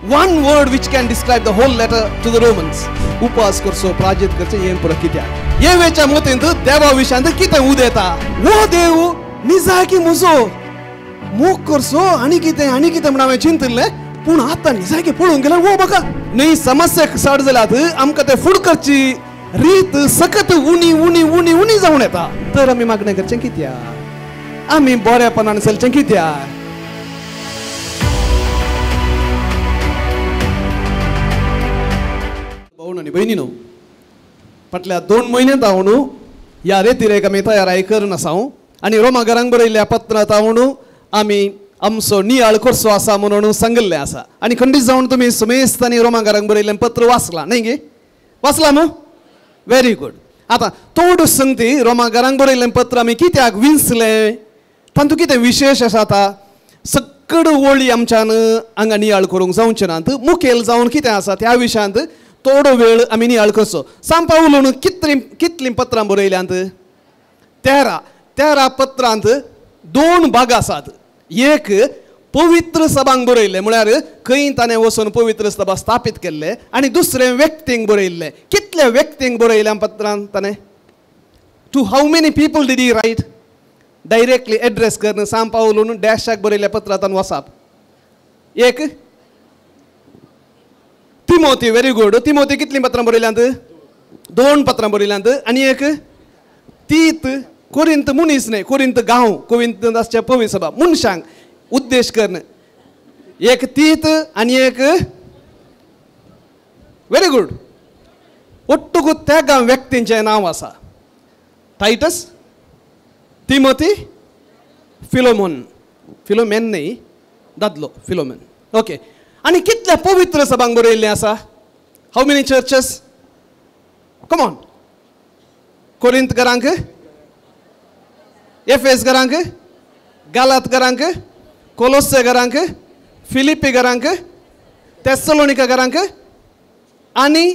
One word which can describe the whole letter to the Romans. उपास करचो, प्राजित करचें हें पुरो कित्याक? येवेच्या मतींत देवा विशयांत कितें उदेता? हो देव निजाकी म्हजो मोग करचो आनी कितें आनी कितें म्हण हांवें चिंतिल्लें, पूण आतां निजाकी पळोवंक गेल्यार हो म्हाका न्हय समस्या स्टार्ट जाल्यात. आमकां तें फुड करची रीत सकत उणी उणी उणी उणी जावन येता. तर आमी मागणें करचें कित्याक? आमी बरेपणान चलचें कित्याक? भाव आनी भयणीनो, फाटल्या 2 म्हयन्यांत हांव ह्या रेतिरेक आमी तयाराय करून आसा आनी रोमा घरांक बरयल्ल्या पत्रांत हांव आमी आमचो नियाळ करचो आसा म्हणून सांगिल्लें आसा. आनी खंडीत जावन तुमी सुमेस्त आनी रोमा घरांक बरयल्लें पत्र वाचलां न्ही गे? वाचलां न्हू? Very good. आतां थोड्यो संगती रोमा घरांक बरयल्लें पत्र आमी कित्याक विंचलें, तातूंत कितें विशेश आसा? आतां सकड वळी आमच्यान हांगा नियाळ करूंक जावचें नात. मुखेल जावन कितें आसा त्या विशयांत थोडो वेळ आमी नियाळ करचो. सांव पावलून कितलीं पत्रां बरयल्यांत? 13 पत्रांत 2 भाग आसात. एक पवित्र सभांक बरयल्लें, म्हळ्यार खंय ताणें वचून पवित्र सभा स्थापीत केल्ले, आनी दुसरें व्यक्तींक बरयल्लें. कितल्या व्यक्तींक बरयल्या पत्रांत ताणें? To how many people did he write? Directly address करून सांव पावलून डॅशाक बरयल्ल्या पत्रांत वसाप. एक तिमोती, व्हेरी गुड. तिमोती कितलीं पत्रां बरयल्यांत? 2 पत्रां बरयल्यांत. आनी एक तीत, कोरिंत मनीस न्हय, कोरिंत गांव, कोरिंत आसच्या पवित्र सभा मनशांक उद्देश करून एक तीत आनी एक, व्हेरी गुड. ಒಟ್ಟುಗು त्या व्यक्तींचें नांव आसा. टायटस, तिमोती, फिलोमोन. फिलोमेन न्हय, दादलो फिलोमेन. ओके. आनी कितल्या पवित्र सभांक बरयल्लें आसा? How many churches? Come on. Corinth घरांक, एफेस घरांक, गालात घरांक, कोलोसे घरांक, फिलिपी घरांक, तेसलोनिका घरांक आनी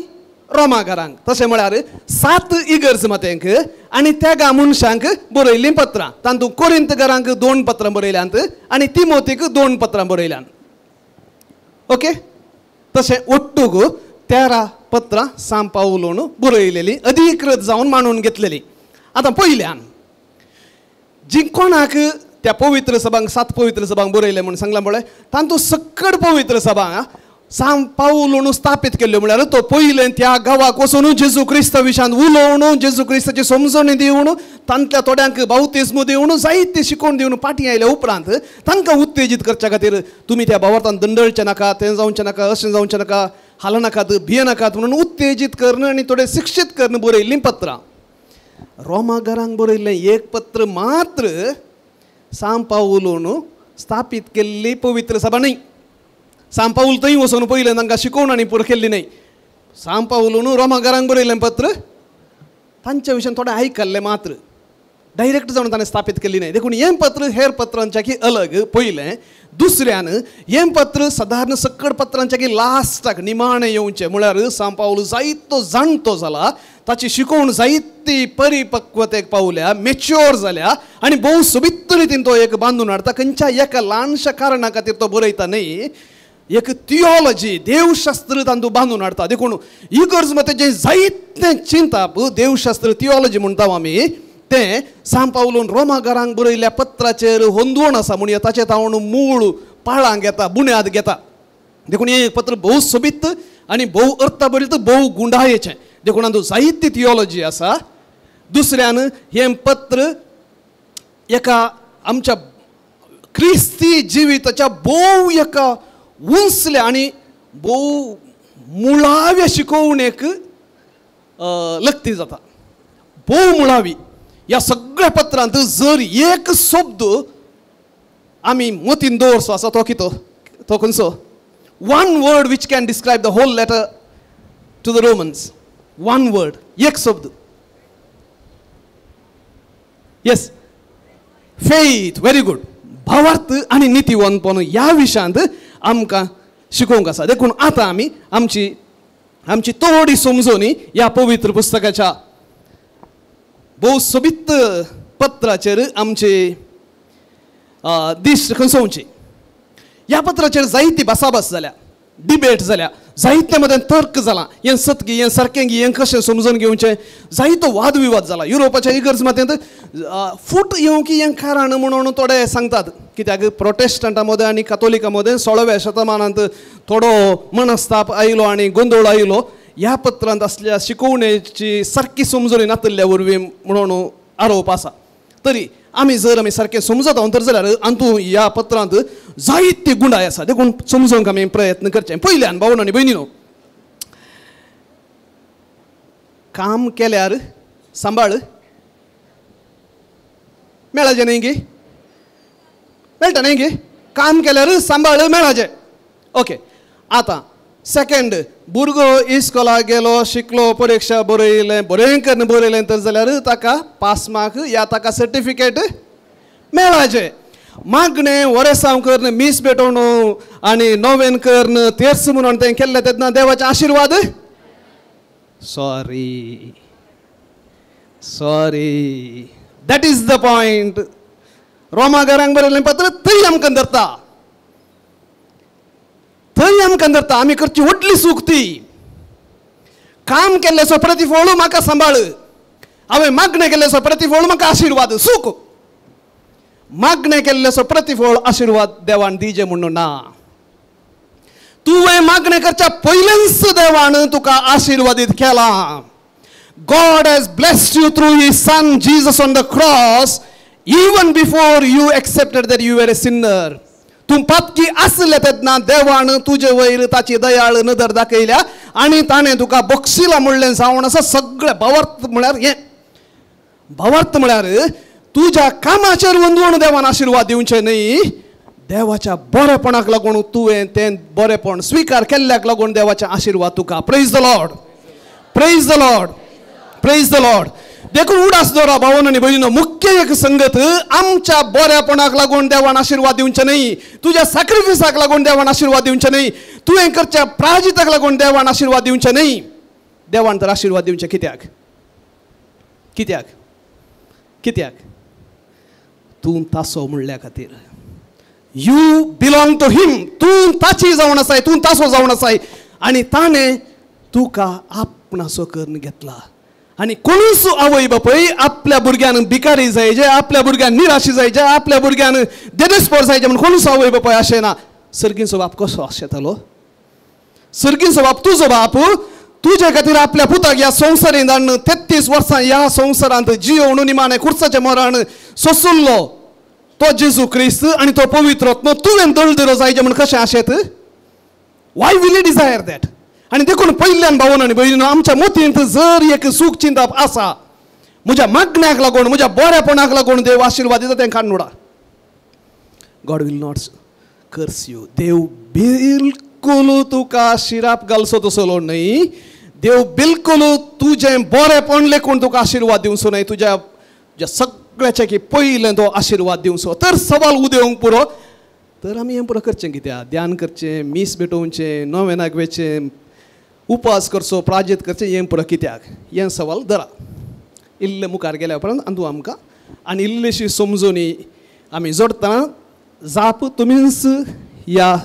रोमा घरांक. तशें म्हळ्यार 7 इगर्ज मातेंक आनी त्या मनशांक बरयल्लीं पत्रां. तातूंत कोरिंत घरांक 2 पत्रां बरयल्यांत आनी तिमोतीक 2 पत्रां बरयल्यांत. ओके. तशें ಒಟ್ಟುಗು 13 पत्रां सांव पावलून बरयलेलीं, अधिकृत जावन मांडून घेतलेलीं. आतां पयल्यान जी कोणाक त्या पवित्र सभांक, 7 पवित्र सभांक बरयलें म्हूण सांगलां पळय, तातूंत सकड पवित्र सभांक सांव पावलून स्थापीत केल्ल्यो. म्हळ्यार तो पयलें त्या गांवाक वचून जेजू क्रिस्ता विशयांत उलोवन, जेजू क्रिस्ताची समजणी दिवन, तांतल्या थोड्यांक बावतिस्मू दिवन, जायते शिकोवन दिवन फाटीं आयल्या उपरांत तांकां उत्तेजीत करच्या खातीर तुमी त्या भावार्थान दंडळचें नाका, तें जावचें नाका, अशें जावचें नाका, हालनाकात, भियेनाकात म्हणून उत्तेजीत करून आनी थोडे शिक्षीत करून बरयल्लीं पत्रां. रोमा घरांक बरयल्लें एक पत्र मात्र सांव पावलून स्थापीत केल्ली पवित्र सभा न्हय. सांव पावल थंय वचून पयलें तांकां शिकोवन आनी पुरो केल्ली न्हय. सांव पावलून रोमा घरांक बरयल्लें पत्र तांच्या विशयान थोडें आयकल्लें मात्र, डायरेक्ट जावन ताणें स्थापीत केल्ली न्हय. देखून हें पत्र हेर पत्रांच्या की अलग पयलें. दुसऱ्यान हें पत्र सादारण सकड पत्रांच्या की लास्टाक निमाणें येवचें. म्हळ्यार सांव पावल जायतो जाणटो जाला, ताची शिकोवण जायती परिपक्वतेक पावल्या, मेच्योर जाल्या आनी भोव सोबीत रितीन तो एक बांदून हाडटा. खंयच्या एका ल्हानशा कारणा खातीर तो बरयता न्हय, एक थियोलॉजी, देवशास्त्र तांतूं बांदून हाडटा. देखून इगर्ज मतें जायतें चिंताप देवशास्त्र, थियोलॉजी म्हणटा आमी, तें सांव पावलून रोमा घरांक बरयल्ल्या पत्राचेर होंदवण आसा म्हणून ताचें तावण मूळ पाळां घेता, बुन्याद घेता. देखून हें पत्र भोव सोबीत आनी भोव अर्थभरीत, भोव गुंडायेचें. देखून हातूंत जायती थियोलॉजी आसा. दुसऱ्यान हें पत्र एका आमच्या क्रिस्ती जिविताच्या भोव एका उंचल्या आनी भोव मुळाव्या शिकोवणेक लक्ती जाता. भोव मुळावी. ह्या सगळ्या पत्रांत जर एक शब्द आमी मतीन दवरचो आसा तो कितो, तो खंयचो? One word which can describe the whole letter to the Romans. One word, एक शब्द. Yes, faith. Very good. भावार्थ आनी नितीवंतपण ह्या विशयांत आमकां शिकोवंक आसा. देखून आतां आमी आमची आमची थोडी समजणी ह्या पवित्र पुस्तकाच्या भोव सोबीत पत्राचेर आमची दिश्ट खंसोवची. ह्या पत्राचेर जायती भासाभास जाल्या. डिबेट जाल्या, जायते मदें तर्क जाला, हें सत्की हें सारकें हें कशें समजून घेवचें, जायतो वादविवाद जाला. युरोपाच्या इगर्ज मातेंत फूट येवंक हें कारण म्हणून थोडे सांगतात, कित्याक प्रोटेस्टंटा मदें आनी कातोलिका मदें 16व्या शतमानांत थोडो मनस्ताप आयलो आनी गोंदळ आयलो. ह्या पत्रांत आसल्या शिकोवणेची सारकी समजणी नातिल्ल्या वरवीं म्हणून आरोप आसा. तरी आमी जर आमी सारकें समजता तर जाल्यार अंतू ह्या पत्रांत जायते गुंडाय आसा, देखून समजूंक आमी प्रयत्न करचें. पयल्यान भावनो आनी भयणीनो, काम केल्यार सांबाळ मेळाचें न्ही गी? मेळटा न्ही गी? काम केल्यार सांबाळ मेळाचें. ओके, आतां सेकेंड, भुरगो इस्कोलाक गेलो, शिकलो, परिक्षा बरयलें, बरें करून बरयलें तर जाल्यार ताका पास मार्क या ताका सर्टिफिकेट मेळाचें. मागणें वरेसांव करून मीस भेटोवन आनी नोवेन करून तेर्स म्हणून तें केल्लें तेन्ना देवाचे आशिर्वाद. Sorry sorry, that is the point. रोमागारांक बरयलें पत्र थंय आमकां धरता, थंय आमकां धरता. आमी करची व्हडली चूक ती. काम केल्ल्याचो प्रतिफळ म्हाका सांबाळ, हांवें मागणें केल्ल्याचो प्रतिफळ म्हाका आशिर्वाद. चूक. मागणें केल्ल्याचो प्रतिफळ आशिर्वाद देवान दिजे म्हणून ना. तुवें मागणें करच्या पयलेंच देवान तुका आशिर्वादीत केलां. God has blessed you through His Son Jesus on the cross even before you accepted that you were a sinner. तूं पातकी आसले तेन्ना देवान तुजे वयर ताची दयाळ नदर दाखयल्या आनी ताणें तुका बक्षिला म्हणलें जावन आसा. सगळें भावार्थ म्हळ्यार हें, भावार्थ म्हळ्यार तुज्या कामाचेर वंदवण देवान आशिर्वाद दिवचें न्ही, देवाच्या बरेपणाक लागून तुवें तें बरेपण स्विकार केल्ल्याक लागून देवाचे आशिर्वाद तुका. Praise the Lord, praise the Lord, praise the Lord. देखून उडास दवरा भावन आनी भयणीनो, मुख्य एक संगत आमच्या बऱ्यापणाक लागून देवान आशिर्वाद दिवचे न्ही, तुज्या सॅक्रिफिसाक लागून देवान आशिर्वाद दिवचे न्ही, तुवें करच्या प्राजिताक लागून देवान आशिर्वाद दिवचे न्ही. देवान तर आशिर्वाद दिवचे कित्याक? कित्याक? कित्याक? तूं तासो म्हणल्या खातीर. You belong to him. तूं ताची जावन आसाय, तूं तासो जावन आसाय आनी ताणें तुका आपणासो करून घेतला. आनी कोणूच आवय बापूय आपल्या भुरग्यान भिकारी जायजे, आपल्या भुरग्यान निराशी जायजे, आपल्या भुरग्यान देदेस्पोर जायजे म्हूण कोणूच आवय बापूय अशें ना. सर्गींचो बाप कसो आशेतालो? सर्गींचो बाप तुजो बाप तुजे खातीर आपल्या पुताक ह्या संवसारींत हाडून 33 वर्सां ह्या संवसारांत जियोवन निमाणें खुर्साचें मरण सोंसुल्लो तो जेजू क्रिस्त आनी तो पवित्र आत्मो तुवें दळदिरो जायजे म्हूण कशें आशेत? Why will you desire that? आनी देखून पयल्यान भावन आनी भयणीनो, आमच्या मतींत जर एक सूख चिंतप आसा, म्हज्या मागण्याक लागून म्हज्या बऱ्यापणाक लागून देव आशिर्वाद दिता, तें काडून उडा. God will not curse you. देव बिलकुल तुका शिराप घालचो तसलो न्हय. देव बिलकुल तुजें बरेपण लेखून तुका आशिर्वाद दिवचो न्हय, तुज्या सगळ्याचे की पयलें तो आशिर्वाद दिवचो. तर सवाल उदेवंक पुरो. तर आमी हें पुरो करचें कित्याक? ध्यान करचें, मीस भेटोवचें, नोवेनाक वेचें, उपास करचो, प्राजीत करचें, हें पुरो कित्याक? हें सवाल धरा. इल्लें मुखार गेल्या उपरांत अंदू आमकां आनी इल्लीशी समजूनी आमी जोडटना जाप तुमीच ह्या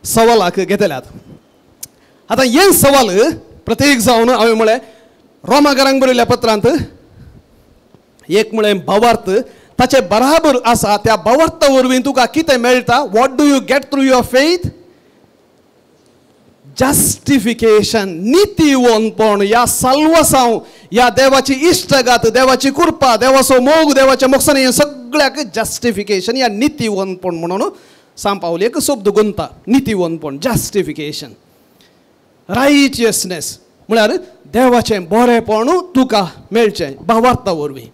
सवालाक घेतल्यात. आतां हें सवाल प्रत्येक जावन हांवें म्हळें रोमाकारांक बरयल्ल्या पत्रांत एक म्हळें भावार्थ ताचे बराबर आसा. त्या भावार्था वरवीं तुका कितें मेळटा? What do you get through your faith? Justification, नितीवंतपण, ह्या साल्वासांव, ह्या देवाची इश्टगात, देवाची कृपा, देवाचो मोग, देवाच्या मोगसाने, हें सगळ्याक जस्टिफिकेशन या नितीवंतपण म्हणून सांपावली एक शब्द गुंता. नितीवंतपण, जस्टिफिकेशन, रायचियसनेस म्हळ्यार देवाचें बरेपण तुका मेळचें भावार्था वरवीं.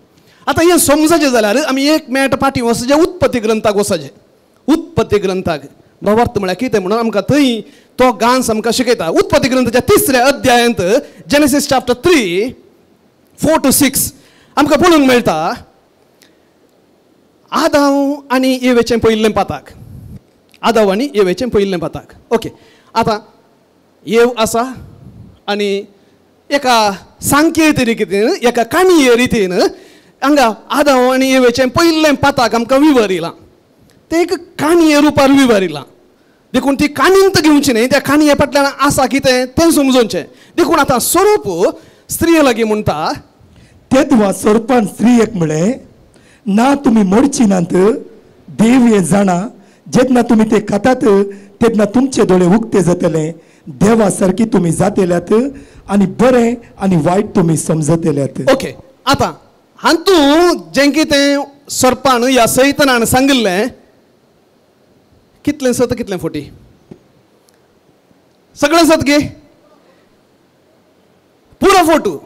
आतां हें समजचें जाल्यार आमी एक मेट फाटीं वचचें, उत्पत्ती ग्रंथाक वचचें. उत्पत्ती ग्रंथाक भावार्थ म्हळ्यार कितें म्हणून आमकां थंय तो गांस आमकां शिकयता. उत्पत्ती ग्रंथाच्या 3ऱ्या अध्यायांत, जेनेसीस चॅप्टर 3, 4 to 6 आमकां पळोवंक मेळटा आदाव आनी एवेचें पयिल्लें पाताक. आदाव आनी एवेचें पयिल्लें पाताक. ओके, आतां एव आसा आनी एका सांकेत रितीन, एका काणये रितीन हांगा आदाव आनी एवेचें पयिल्लें पाताक आमकां विवरिलां. तें एक काणये रुपार विवरिलां. देखून ती काणींत घेवची न्ही, त्या काणये फाटल्यान आसा कितें तें समजोवचें. देखून आतां सोरोप स्त्रिये लागीं म्हणटा, तेदवा सोरपान स्त्रियेक म्हळें, ना तुमी मोडची नात, देव हें जाणा, जेन्ना तुमी ते खातात तेन्ना तुमचे दोळे उक्ते जातले, देवा सारकी तुमी जातेल्यात आनी बरें आनी वायट तुमी समजतेल्यात. ओके, आतां हातूं जें कितें सोरपान ह्या सैतानान सांगिल्लें कितलें सत कितलें फोटी? सगळें सत गे, पुरो फोटू.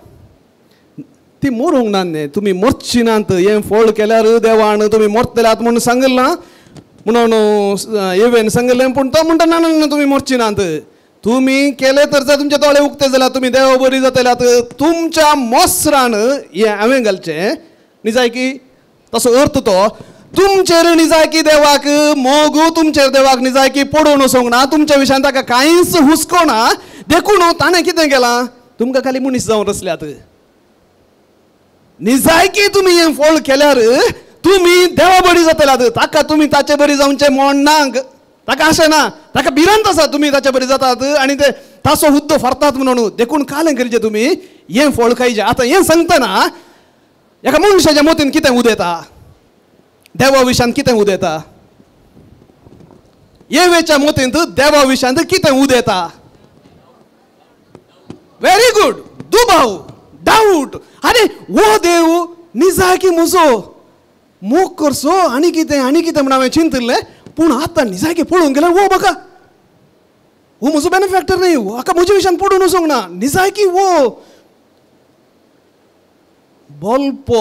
ती मोरूंक ना न्ही, तुमी मोरची नात, हें फळ केल्यार देवान तुमी मोरतल्यात म्हणून सांगिल्लां म्हणून येवेन सांगिल्लें, पूण तो म्हणटा ना ना तुमी मोरची नात, तुमी केले तर तुमचे दोळे उक्ते जाल्यार तुमी देवा बरी जातल्यात, तुमच्या मोसरान हें हांवें घालचें निजायकी तसो अर्थ तो तुमचेर निजायकी देवाक मोग, तुमचेर देवाक निजायकी पडोवन वचोंक ना, तुमच्या विशयान ताका कांयच हुस्को ना, देखून ताणें कितें केलां तुमकां खाली मनीस जावन रचल्यात. निजायकी तुमी हें फळ केल्यार तुमी देवा बरी जातल्यात, ताका तुमी ताचे बरी जावचें म्हण ना, ताका आशें ना, ताका भिरांत आसा तुमी ताचे बरी जातात आनी ते ताचो हुद्दो फारतात म्हणून. देखून कालें करचें तुमी हें फळ खायचें. आतां हें सांगतना एका मनशाच्या मतीन कितें उदेता, देवा विशयान कितें उदेता, येवेच्या मतींत देवा विशयांत कितें उदेता? व्हेरी गुड, दुबाव, डावट. आरे वो देव निजायकी म्हजो मोग करचो आनी कितें आनी कितें म्हण हांवें चिंतिल्लें, पूण आतां निजायकी पळोवंक गेल्यार वो म्हाका हो म्हजो बेनिफॅक्टर न्ही, हाका म्हज्या विशयान पडून वचूंक ना, निजायकी वो बोलपो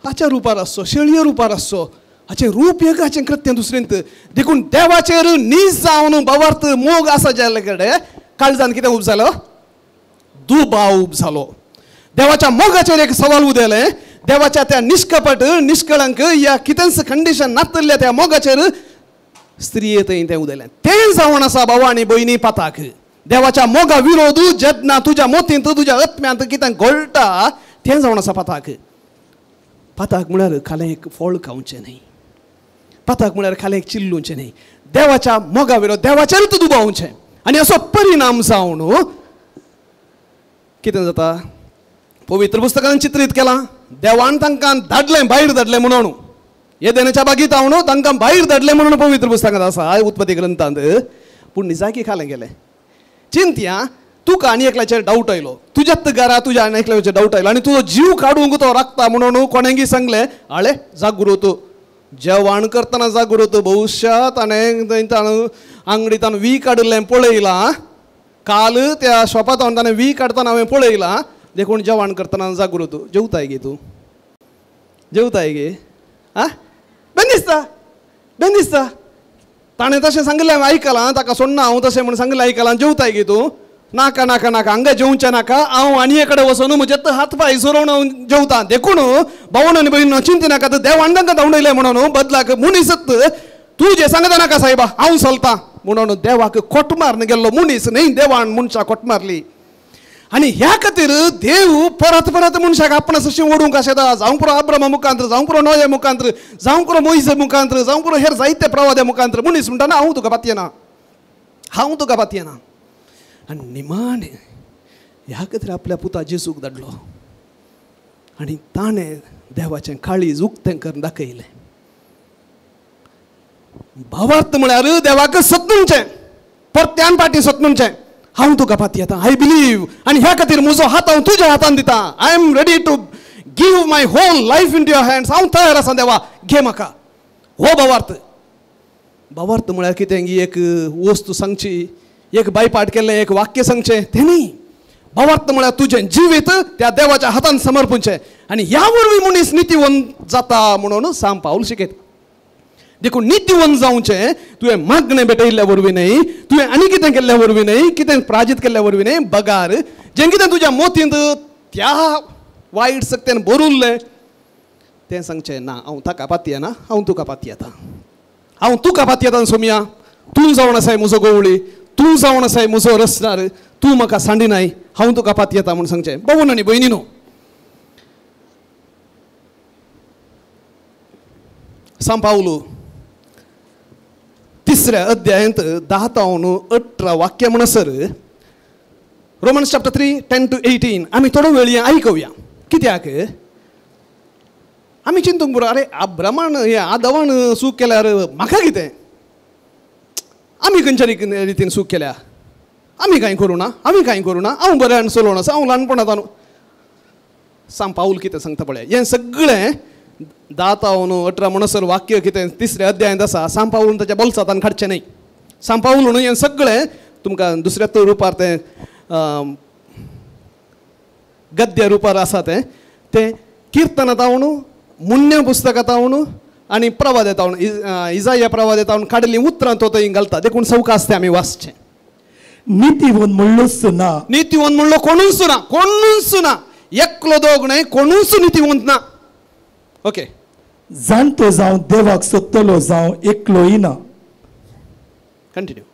हाच्या रुपार आसचो, शेळये रुपार आसचो, हाचें रूप एक हाचें कृत्य दुसरेंत. देखून देवाचेर नीज जावन भावार्थ मोग आसा ज्या कडेन काळजान कितें उब जालो, दुबाव उब जालो. देवाच्या मोगाचेर एक सवाल उदेलें, देवाच्या त्या निष्कपट निष्कळंक या कितेंच कंडिशन नातिल्ल्या त्या मोगाचेर स्त्रिये थंय तें उदेलें. तें जावन आसा भावा आनी भयणी पाताक. देवाच्या मोगा विरोध जेन्ना तुज्या मोतींत तुज्या आत्म्यांत कितें घोळटा तें जावन आसा पाताक. पाताक म्हळ्यार खालें एक फळ खावचें न्ही, पाताक म्हळ्यार खालें एक चिल्लुचें न्ही, देवाच्या मोगा विरोध देवाचेर तूं दुबावचें. आनी असो परिणाम जावन कितें जाता, पवित्र पुस्तकान चित्रीत केलां, देवान तांकां धाडलें, भायर धाडलें म्हणून, येदेनाच्या बागीत हांव तांकां भायर धाडलें म्हणून पवित्र पुस्तकांत आसा उत्पत्ती ग्रंथांत. पूण निजायकी खालें गेलें. चिंतया, तुका आनी एकल्याचेर डावट आयलो, तुज्याच घरा तुज्या आनी एकल्याचेर डावट आयलो आनी तुजो जीव काडूंक तो राखता म्हणून कोणेंगी सांगलें, आळे जागृत जेवण करतना जागृत, बहुशा ताणें आंगडी ताणें वी काडिल्लें पळयलां, काल त्या शॉपांत ताणें वी काडटना हांवें पळयलां, देखून जेवण करतना जागृत. जेवताय गे तूं, जेवताय गे, आं बेन दिसता, बेन दिसता, ताणें तशें सांगिल्लें हांवें आयकलां, ताका सोडना हांव तशें म्हूण सांगिल्लें आयकलां, जेवताय गे तूं, नाका नाका नाका हांगा जेवचें नाका, हांव आनी कडेन वचून म्हजे हात पांय सोरोवन हांव जेवता. देखून भावन आनी भयण चिंती नाका, देवान तांकां धांवडयलें म्हणून बदलाक मनीसत तूं जें सांगता नाका सायबा हांव चलतां म्हणून देवाक खोट मारून गेल्लो मनीस न्ही, देवान मनशाक खोट मारली. आनी ह्या खातीर देव परत परत मनशाक आपणा सशी ओडूंक आशेता, जावं पुरो अब्रामा मुखांत्र, जावं पुरो नोया मुखांत्र, जावं पुरो मोयजे मुखांत्र, जावं पुरो हेर जायते प्रवाद्या मुखांत्र. मनीस म्हणटा ना हांव तुका पातयेना, हांव तुका पातयेना. आनी निमाणें ह्या खातीर आपल्या पुता जेजूक धाडलो आनी ताणें देवाचें काळीज उक्तें करून दाखयलें. भावार्थ म्हळ्यार देवाक सतनुचें, परत्यान फाटीं सतनुचें, हांव तुका पातयेता, I believe, आनी ह्या खातीर म्हजो हात हांव तुज्या हातान दिता, I am ready to give my whole life in your hands, हांव तयार आसा देवा, घे म्हाका. हो भावार्थ. भावार्थ म्हळ्यार कितें की एक वस्तू सांगची, एक बायपाट केल्लें एक वाक्य सांगचें तें न्ही. भावार्थ म्हळ्यार तुजें जिवीत त्या देवाच्या हातान समर्पूचें आनी ह्या वरवीं मनीस नितीवंत जाता म्हणून सांत पावल शिकयता. देखून नितीवंत जावचें तुवें मागणें भेटयल्ल्या वरवीं न्हय, तुवें आनी कितें केल्ल्या वरवीं न्हय, कितें प्राजीत केल्ल्या वरवीं न्हय, बगार जें कितें तुज्या मोतींत त्या वायट सक्त्यान भरुल्लें तें सांगचें ना हांव ताका पातयेना, हांव तुका पातयेता, हांव तुका पातयेता सोमया, तूं जावन आसाय म्हजो गवळी, तूं जावन आसाय म्हजो रसणार, तूं म्हाका सांडिनाय, हांव तुका पातयेता म्हूण सांगचें. भावन आनी भयणीनो, सांत पावलू तिसऱ्या अध्यायांत 10-18 वाक्य म्हणसर, रोमन्स चॅप्टर 3 10-18 आमी थोडो वेळ हें आयकुया. कित्याक आमी चिंतूंक पुरो, अरे अब्रामान हे आदावान चूक केल्यार म्हाका कितें, आमी खंयच्या रितीन चूक केल्या, आमी कांय करूं ना, आमी कांय करूं ना, हांव बऱ्यान चलोवन आसा, हांव ल्हानपणांत. सांग पावल कितें सांगता पळय, हें सगळें 10-18 म्हणसर वाक्य कितें तिसऱ्या अध्यायांत आसा. सांग पावलून ताच्या बोल्सांतान काडचें न्हय. सांग पावलून हें सगळें तुमकां दुसऱ्या रुपार तें गद्य रुपार आसा तें तें किर्तनांत हांव, मुन्न्या पुस्तकांत हांव आनी प्रवाद येता, इजाया प्रवाद येता काडिल्लीं उतरां तो थंय घालता. देखून सवकास तें आमी वाचचें. नितीवंत म्हणलोच ना, नितीवंत म्हणलो कोणूच ना, कोणूच ना, एकलो दोग न्हय, कोणूच नितीवंत ना. ओके, जाणतो जावं देवाक सोदतलो जावं एकलोय ना. कंटिन्यू.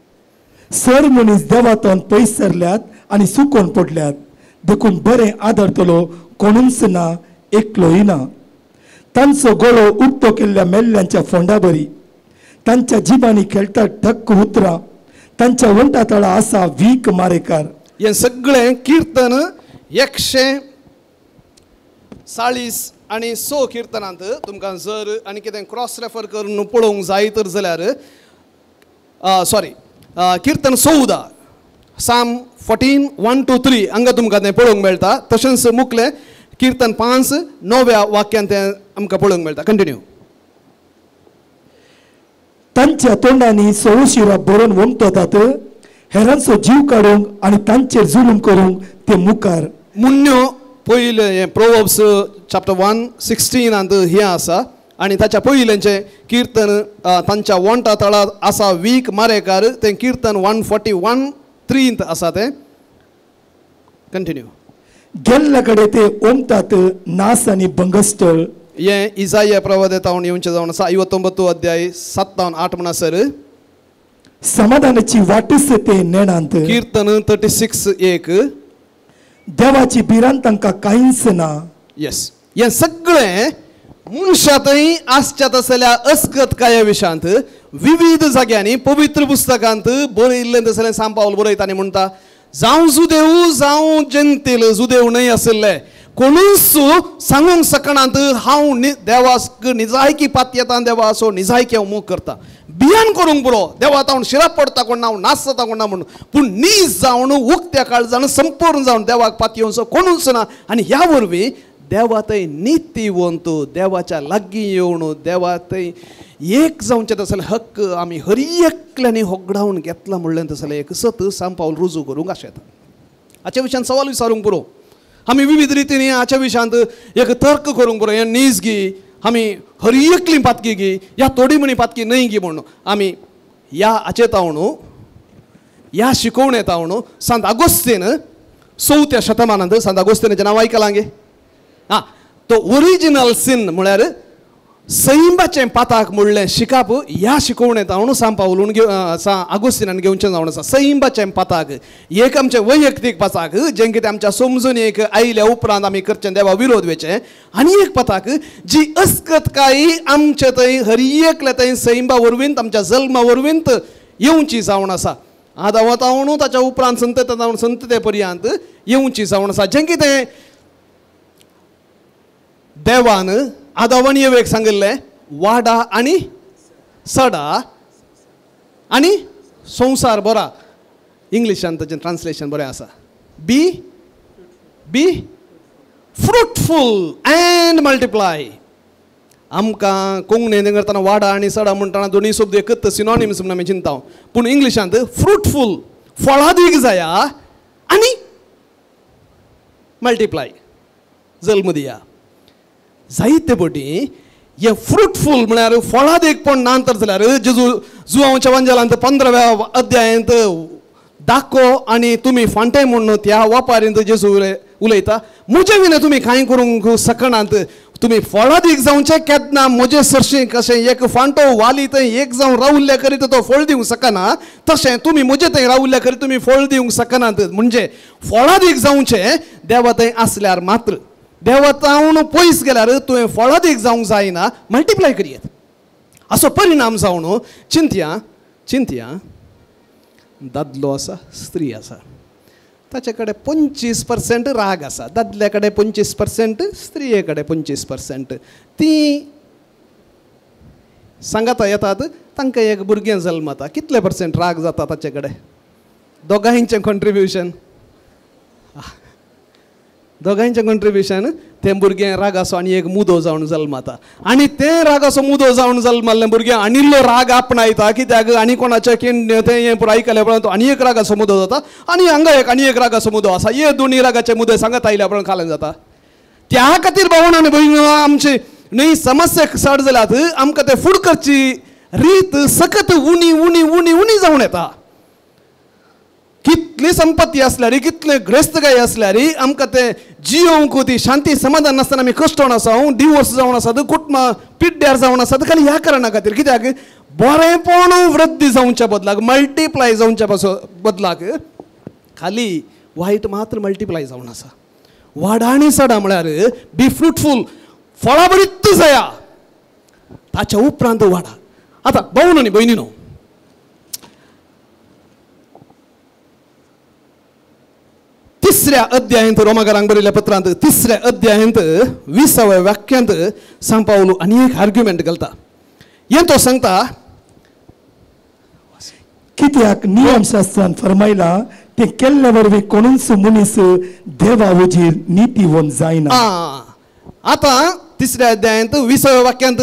सर मनीस देवातून पयस सरल्यात आनी सुकोन पडल्यात, देखून बरें आदरतलो कोणूच ना, एकलोय ना. तांचो गळो उक्तो केल्ल्या मेल्ल्यांच्या फोंडा बरी, तांच्या जिबांनी खेळटात ठक्क उतरां, तांच्या वंटा तळा आसा वीक मारेकार. हें सगळें किर्तन 140 आनी 100 किर्तनांत तुमकां जर आनी कितें क्रॉस रेफर करून पळोवंक जाय तर जाल्यार सॉरी किर्तन 14 साम 14 1 2 3 हांगा तुमकां तें पळोवंक मेळटा. तशेंच मुखलें किर्तन 5 9व्या वाक्यान तें आमकां पळोवंक मेळटा. कंटिन्यू. तांच्या तोंडांनी सोवशिरा बरोवन वमततात, हेरांचो जीव काडूंक आनी तांचेर जुलूम करूंक ते मुखार. मुन्न्यो पयलें हें प्रोवर्ब्स चॅप्टर 1 16 हें आसा आनी ताच्या पयलेंचें किर्तन तांच्या वंटा तळार आसा वीक मारेकार, तें किर्तन 141 3 आसा तें. कंटिन्यू. गेल्ल्या कडेन ते ओमतात नास आनी बंगस्टळ. हें इजाया प्रवाद येता येवचें जावन आसा 59 अध्याय 7-8 म्हणसर. समाधानाची वाटच ते नेणांत. किर्तन 36 1. देवाची भिरांत तांकां कांयच ना. येस, हें सगळें मनशा थंय आसच्या तसल्या अस्कतकाया विशयांत विविध जाग्यांनी पवित्र पुस्तकांत बरयिल्लें तसलें सांग पावल बरयता आनी म्हणटा, जावं जुदेव जावं जेंतील, जुदेव न्हय आशिल्ले कोणूच सांगूंक शकनात हांव देवाक निजायकी पातयेता, देवाचो निजायकी हांव मोग करता, भियान करूंक पुरो, देवा हांव शिराप पडटा कोण ना, हांव नाश जाता कोण ना म्हणून, पूण नीज जावन उक्त्या काळजान संपूर्ण जावन देवाक पातयेवचो कोणूच ना. आनी ह्या वरवीं देवा थंय नितीवंत, देवाच्या लागीं येवन देवा थंय एक जावचें तसले हक्क आमी हर एकल्यांनी होगडावन घेतला म्हणलें तसलें एक सत सांग पावल रुजू करूंक आशेता. हाच्या विशयान सवाल विचारूंक पुरो, आमी विविध रितीन हाच्या विशयांत एक तर्क करूंक पुरो, हें नीज गी, आमी हर एकली पातकी गी, ह्या थोडी म्हणी पातकी न्हय गी म्हणून आमी ह्या हाचे तावन ह्या शिकोवणे तावन सांत आगोस्तीन 4व्या शतमानांत सांत आगोस्तीनाचें नांव आयकलां गे. आं, तो ओरिजिनल सीन म्हळ्यार सैंबाचें पाताक म्हणलें शिकाप ह्या शिकोवणेंत हांव सांग पावलून आगोस्तीनान घेवचें जावन आसा. सैंबाचें पाताक एक आमचें वैयक्तीक पाताक जें कितें आमच्या समजून एक आयल्या उपरांत आमी करचें देवा विरोध वेचें, आनी एक पाताक जी अस्कतकाय आमचे थंय हर एकल्या थंय सैंबा वरवींत आमच्या जल्मा वरवींत येवची जावन आसा. आदावात हांव ताच्या उपरांत संतत जावन संतते पर्यंत येवची जावन आसा. जें कितें देवान आदावान येवेक सांगिल्लें, वाडा आनी सडा आनी संवसार बरा, इंग्लिशान ताचें ट्रान्सलेशन बरें आसा, बी बी फ्रुटफूल एंड मल्टिप्लाय. आमकां कोंकणीन करतना वाडा आनी सडा म्हणटना दोनूय शब्द एकच सिनॉनिम्स म्हूण आमी चिंता, पूण इंग्लिशांत फ्रुटफूल फळादीक जाया आनी मल्टिप्लाय जल्म दिया. जायते पटी हें फ्रुटफूल म्हळ्यार फळादीकपण ना तर जाल्यार जेजू जुवांवच्या वंजालांत 15व्या अध्यायांत दाखो आनी तुमी फांटे म्हणून त्या वापारींत जेजू उलयता, म्हजे विना तुमी कांय करूंक शकनात, तुमी फळादीक जावचें केन्ना म्हजे सरशीं कशें एक फांटो वाली थंय एक जावन रावल्ल्या करीत तो फळ दिवंक शकना, तशें तुमी म्हजे थंय रावल्ल्या करीत तुमी फळ दिवंक शकनात. म्हणजे फळादीक जावचें देवा थंय आसल्यार मात्र, देवतावन पयस गेल्यार तुवें फळादीक जावंक जायना, मल्टिप्लाय करयेत. असो परिणाम जावन चिंतया चिंतया, दादलो आसा, स्त्री आसा, ताचे कडेन 25% राग आसा, दादल्या कडेन 25%, स्त्रिये कडेन 25%. ती सांगाता येतात, तांकां एक भुरगें जल्मता, कितले पर्सेंट राग जाता ताचे कडेन? दोगांयचें कॉन्ट्रिब्युशन, दोगांयचें कॉन्ट्रिब्युशन. तें भुरगें रागाचो आनी एक मुदो जावन जल्मता, आनी तें रागाचो मुदो जावन जल्मल्लें भुरगें आनिल्लो राग आपणायता, कित्याक आनी कोणाचें किण तें हें पुरो आयकल्या उपरांत आनी एक रागाचो मुदो जाता, आनी हांगा एक आनी एक रागाचो मुदो आसा. हे दोनी रागाचे मुदे सांगत आयल्या उपरांत खालें जाता. त्या खातीर भावण आनी भयण आमची न्हय समस्या चड जाल्यात, आमकां तें फूड करची रीत सकत उणी उणी उणी उणी जावन येता. कितली संपत्ती आसल्यार, कितले ग्रेस्तकाय आसल्यार आमकां तें जियोवंक ती शांती समाधान नासतना आमी कश्टोन आसा, डिवोर्स जावन आसात, कुटुंबां पिड्ड्यार जावन आसात, खाली ह्या कारणा खातीर. कित्याक बरेंपण वृद्धी जावच्या बदलाक, मल्टिप्लाय जावच्या बदलाक खाली वायट मात्र मल्टिप्लाय जावन आसा. वाडा आनी सडा म्हळ्यार बी फ्रुटफूल, फळां बरीत जाया, ताच्या उपरांत वाडा. आतां भाव न्ही भयणी न्हू, तिसऱ्या अध्यायांत रोमाकारांक बरयल्ल्या पत्रांत तिसऱ्या अध्यायांत 20व्या वाक्यांत सांग पावलो आनी एक आर्ग्युमेंट घालता. हें तो सांगता, कित्याक नियमशास्त्रान फरमायला तें केल्ले वरवीं कोणूच मनीस देवा वजीर नितीवंत जायना. आतां तिसऱ्या अध्यायांत 20व्या वाक्यांत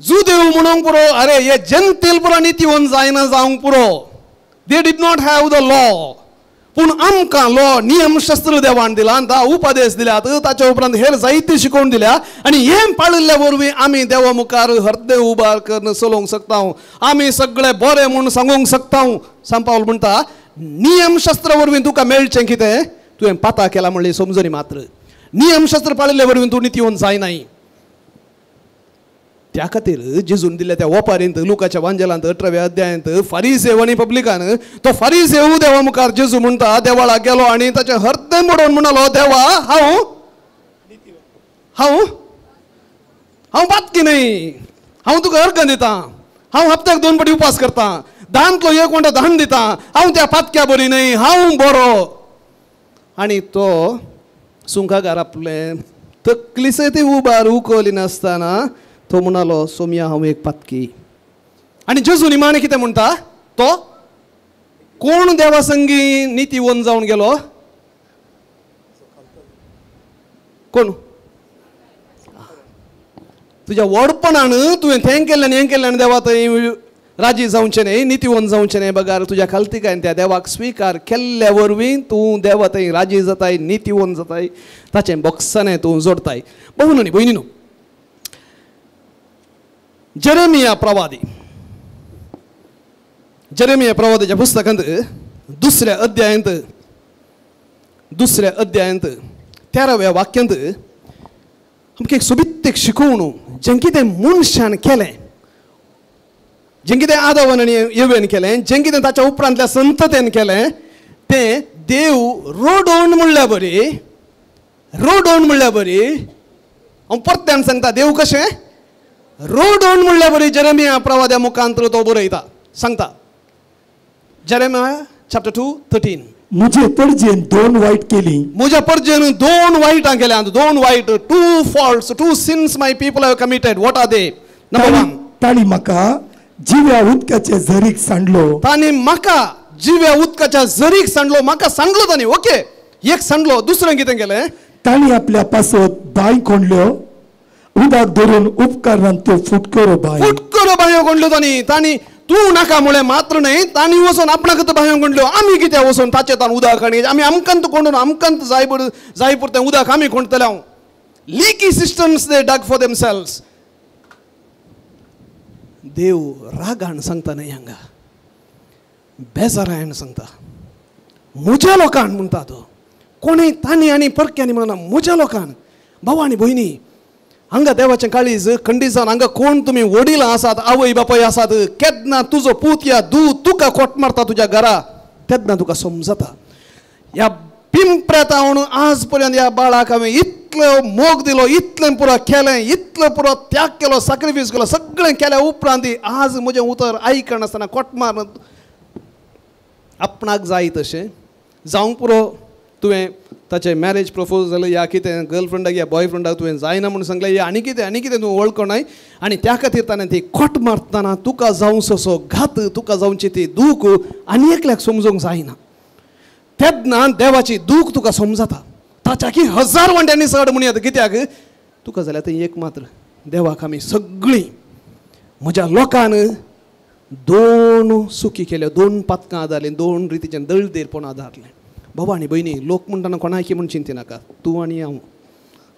जुदेव म्हणूंक पुरो, अरे हे जनतेल पुरो नितीवंत जायना जावंक पुरो, they did not have the law, पूण आमकां लॉ नियमशास्त्र देवान दिला, 10 उपदेश दिल्यात, ताच्या उपरांत हेर जायती शिकोवन दिल्या, आनी हें पाळिल्ल्या वरवीं आमी देवा मुखार हरदे उबार करून चलोवंक शकता, आमी सगळे बरें म्हूण सांगूंक शकता. सांग पावल म्हणटा नियमशास्त्रा वरवीं तुका मेळचें कितें, तुवें पाता केला म्हणली समजणी मात्र. नियमशास्त्र पाळिल्ल्या वरवीं तूं नितीवंत जायनाय. त्या खातीर जेजून दिल्ल्या त्या ओपारींत लुकाच्या वांजेलांत 18व्या अध्यायांत फारीसेव आनी पब्लिकान, तो फारीसेव देवा मुखार जेजू म्हणटा देवाळा गेलो आनी ताचें हरदें मोडून म्हणलो, देवा हांव हांव हांव पातकी न्हय, हांव तुका अर्घ दितां, हांव हप्त्याक 2 फावटी उपास करतां, दानतलो एक वांटो दान दितां, हांव त्या पातक्या बरी न्हय, हांव बरो. आनी तो सुंकागार आपलें तकली सयत उबार उखली नासतना तो म्हणालो, सोमया हांव एक पातकी. आनी जेजू निमाणें कितें म्हणटा, तो कोण देवा संगी नितीवंत जावन गेलो? कोण? तुज्या व्हडपणान तुवें तें केल्ल्यान हें केल्ल्यान देवा थंय राजी जावचें न्हय, नितीवंत जावचें न्हय, बगार तुज्या खालतीकायन त्या देवाक स्विकार केल्ल्या वरवीं तूं देवा थंय राजी जाताय, नितीवंत जाताय, ताचें बोक्सानें तूं जोडताय. भाव न्हय भयणी न्हू, जेरेमिया प्रवादी, जेरेमिया प्रवादीच्या पुस्तकांत दुसऱ्या अध्यायांत 13व्या वाक्यांत आमकां एक सोबीत एक शिकोवणू, जें कितें मनशान केलें, जें कितें आदावान आनी येवेन केलें, जें कितें ताच्या उपरांतल्या संततेन केलें, तें देव रोडोवन म्हणल्या बरी, रोडोवन म्हणल्या बरी. हांव परत्यान सांगता, देव कशें रोडोवन म्हणल्या बरी जेरेमिया प्रवाद्या मुखांत तो बरयता, सांगता. जेरेमिया चॅप्टर 2:13, मुझे परजेन 2 वायट केली, मुझे परजेन 2 वायटां केल्या, 2 वायट, 2 faults, 2 sins my people have committed. What are they? Number 1, ताणी म्हाका जिव्या उदकाच्या झरीक सांडलो, ताणी म्हाका जिव्या उदकाच्या झरीक सांडलो, म्हाका सांडलो ताणी, ओके, एक सांडलो. दुसरें कितें केलें? ताणी आपल्या पासत बांय कोंडल्यो, उदक धरून उपकरणान त्यो फुटकरो बांय, फुटकरो बांयो कोंडल्यो ताणी. ताणी तूं नाका म्हळें मात्र न्हय, तांणी वचून आपणाक बांयो कोंडल्यो. आमी कित्याक वचून ताचे तान उदक आनी आमी आमकां कोंडून आमकां जाय पुरतें उदक आमी कोंडतले. हांव leaky systems they dug for themselves. देव रागान सांगता न्हय हांगा, बेजारायन सांगता, म्हज्या लोकान म्हणटा तो, कोणूय तांणी आनी परक्यांनी म्हणना, म्हज्या लोकान. भाव आनी भयणी, हांगा देवाचें काळीज खंडीत जावन हांगा कोण तुमी वडिलां आसात, आवय बापाय आसात, केन्ना तुजो पूत या दूत तुका खोट मारता तुज्या घरा, तेन्ना तुका समजता ह्या पिंपऱ्यात हांव आज पर्यंत ह्या बाळाक हांवें इतलो मोग दिलो, इतलें पुरो केलें, इतलो पुरो त्याग केलो, सॅक्रिफायस केलो, सगळें केल्या उपरांत आज म्हजें उतर आयकनासतना कोट मार आपणाक जाय तशें जावंक पुरो. तुवें ताचें मॅरेज प्रपोजल या कितें गर्लफ्रेंडाक या बॉयफ्रेंडाक तुवें जायना म्हूण सांगलें या आनी कितें आनी कितें तूं वळखनाय आनी त्या खातीर ताणें ती खोट मारतना तुका जावचो असो घात, तुका जावची ती दूख आनी एकल्याक समजूंक जायना. तेन्ना देवाची दूख तुका समजता, ताच्या की हजार वांट्यांनी चड म्हण येता. कित्याक तुका जाल्यार थंय एक मात्र देवाक आमी सगळीं म्हज्या लोकान दोन सुखी केल्यो, दोन पातकां आदारलीं, दोन रितीचें दळदेरपण आदारलें. बाबा आनी भयणी, लोक म्हणटाना कोणाकी म्हूण चिंती नाका, तूं आनी हांव,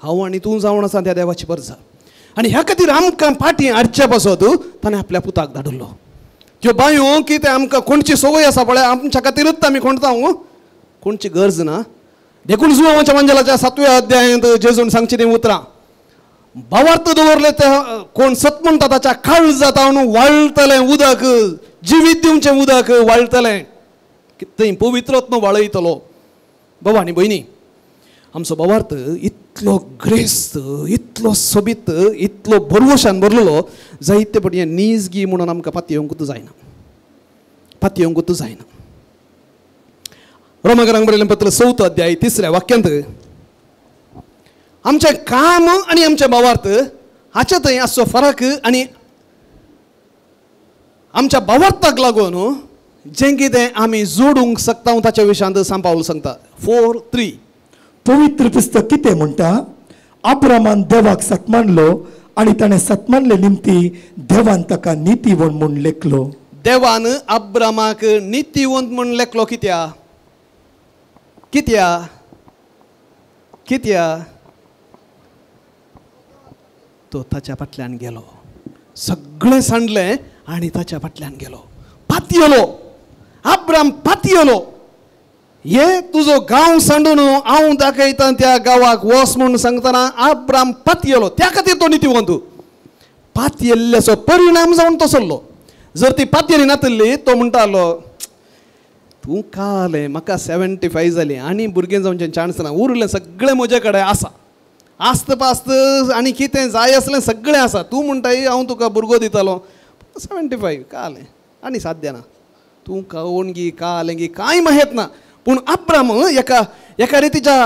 हांव आनी तूं जावन आसा त्या देवाची परजा. आनी ह्या खातीर आमकां फाटीं हाडचे पासत ताणें आपल्या पुताक धाडिल्लो. त्यो बांयो कितें आमकां कोणची संवय आसा पळय, आमच्या खातीरूच आमी कोणता कोणची गरज ना. देखून जुवांच्या मंजलाच्या 7व्या अध्यायांत जेजून सांगची तीं उतरां, भावार्थ दवरले ते कोण सत म्हणटा ताच्या काळजांत वाळटलें उदक, जिवीत दिवचें उदक वाळटलें, थंय पवित्रत्व वाळयतलो. बाबा आनी भयणी, आमचो भावार्थ इतलो ग्रेस्त, इतलो सोबीत, इतलो भरवशान भरलेलो जायते पटी निजगी म्हणून आमकां पातयेवंकूच जायना, पातयेवंकूच जायना. रोमाकरांक बरयलें पत्र 4 अध्याय 3 वाक्यांत आमचें काम आनी आमचें भावार्थ हाचे थंय आसचो फरक आनी आमच्या भावार्थाक लागून जें कितें आमी जोडूंक शकता ताच्या विशयांत सांपावल सांगता. 4:3 पवित्र पुस्तक कितें म्हणटा? अब्रामान देवाक सत्मानलो आनी ताणें सत्मानले निमती देवान ताका नितीवंत म्हूण लेखलो. देवान अब्रामाक नितीवंत म्हूण लेखलो कित्या कित्या कित्या? तो ताच्या फाटल्यान गेलो, सगळें सांडलें आनी ताच्या फाटल्यान गेलो, पातयेलो. अब्राम पातयेलो. हे तुजो गांव सांडून हांव दाखयता त्या गांवाक वच म्हूण सांगतना अब्राम पातयेलो, त्या खातीर तो नितीवंत. पातयेल्ल्याचो परिणाम जावन तो सरलो. जर ती पातयेली नातिल्ली तो म्हणटालो तूं कालें म्हाका 75 जाली आनी भुरगें जावचें चान्स ना, उरलें सगळें म्हजे कडेन आसा, आस्त पास्त आनी कितें जाय आसलें सगळें आसा, तूं म्हणटाय हांव तुका भुरगो दितालो, 75 कालें आनी साध्य ना, तूं कोण गी कालें गी कांय माहीत ना. पूण अब्राम एका एका रितीच्या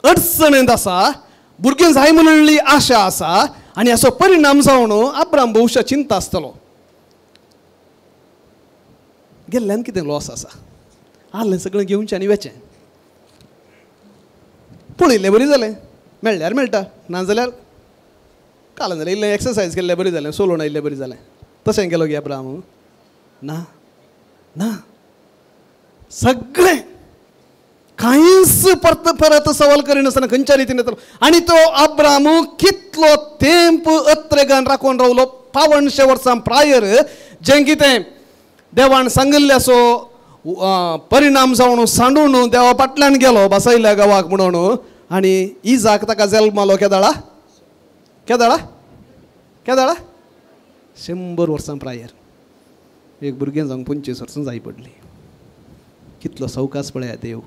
अडचणेंत आसा, भुरगें जाय म्हणिल्ली आशा आसा आनी हाचो परिणाम जावन अब्राम भोवशा चिंता आसतलो. गेल्ल्यान कितें लॉस आसा, आहलें सगळें घेवचें आनी वेचें, पळयल्लें बरी जालें, मेळ्ळ्यार मेळटा, नाजाल्यार काल जाल्यार इल्लें एक्सरसायज केल्लें बरी जालें, सोलोवन आयिल्लें बरी जालें. तशें केलो गे अब्राम? ना ना, सगळें कांयच परत परत सवाल करिनासतना खंयच्या रितीन येतलो. आनी तो अब्राम कितलो तेंप अत्रेगान राखून रावलो, 500 वर्सां प्रायर जें कितें देवान सांगिल्ल्याचो परिणाम जावन सांडून देवा फाटल्यान गेलो बसयल्या गांवाक म्हणून. आनी इजाक ताका जल्मालो केदाळा केदाळा केदाळा 100 वर्सां प्रायर. एक भुरगें जावंक 25 वर्सां जाय पडली. कितलो सवकास पळया देव,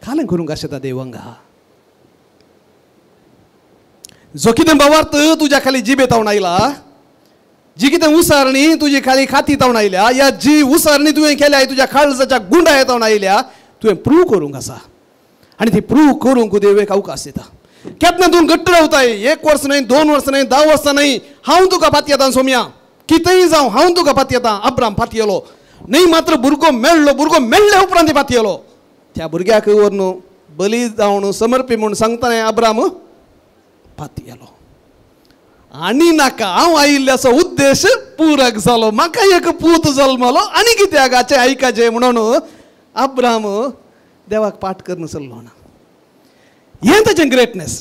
कालें करूंक आशेता देव हांगा. जो कितें भावार्थ तुज्या खाली जिबे तावन आयला, जी कितें उसारणी तुजी खाली खाती तावन आयल्या, या जी उसारणी तुवें केल्या तुज्या काळजाच्या गुंडाय तावन आयल्या, तुवें प्रूव करूंक आसा. आनी ती प्रूव करूंक देव एक अवकाश दिता. केन्ना तूं घट्ट रावताय, 1 वर्स न्हय, 2 वर्सां न्हय, 10 वर्सां न्हय, हांव तुका पातयेतां सोम्या, कितेंय जावं हांव तुका पातयेतां. अब्राम पातयेलो न्हय मात्र भुरगो मेळ्ळो, भुरगो मेळ्ळे उपरांत पातयेलो. त्या भुरग्याक व्हरून बली जावन समर्पी म्हूण सांगतना अब्राम पातयेलो. आनी नाका हांव आयिल्ल्याचो उद्देश पुरक जालो, म्हाका एक पूत जल्मलो आनी कित्याक हाचें आयकाचें म्हणून अब्राम देवाक पाठ करून चल्लो ना. हें ताचें ग्रेटनेस.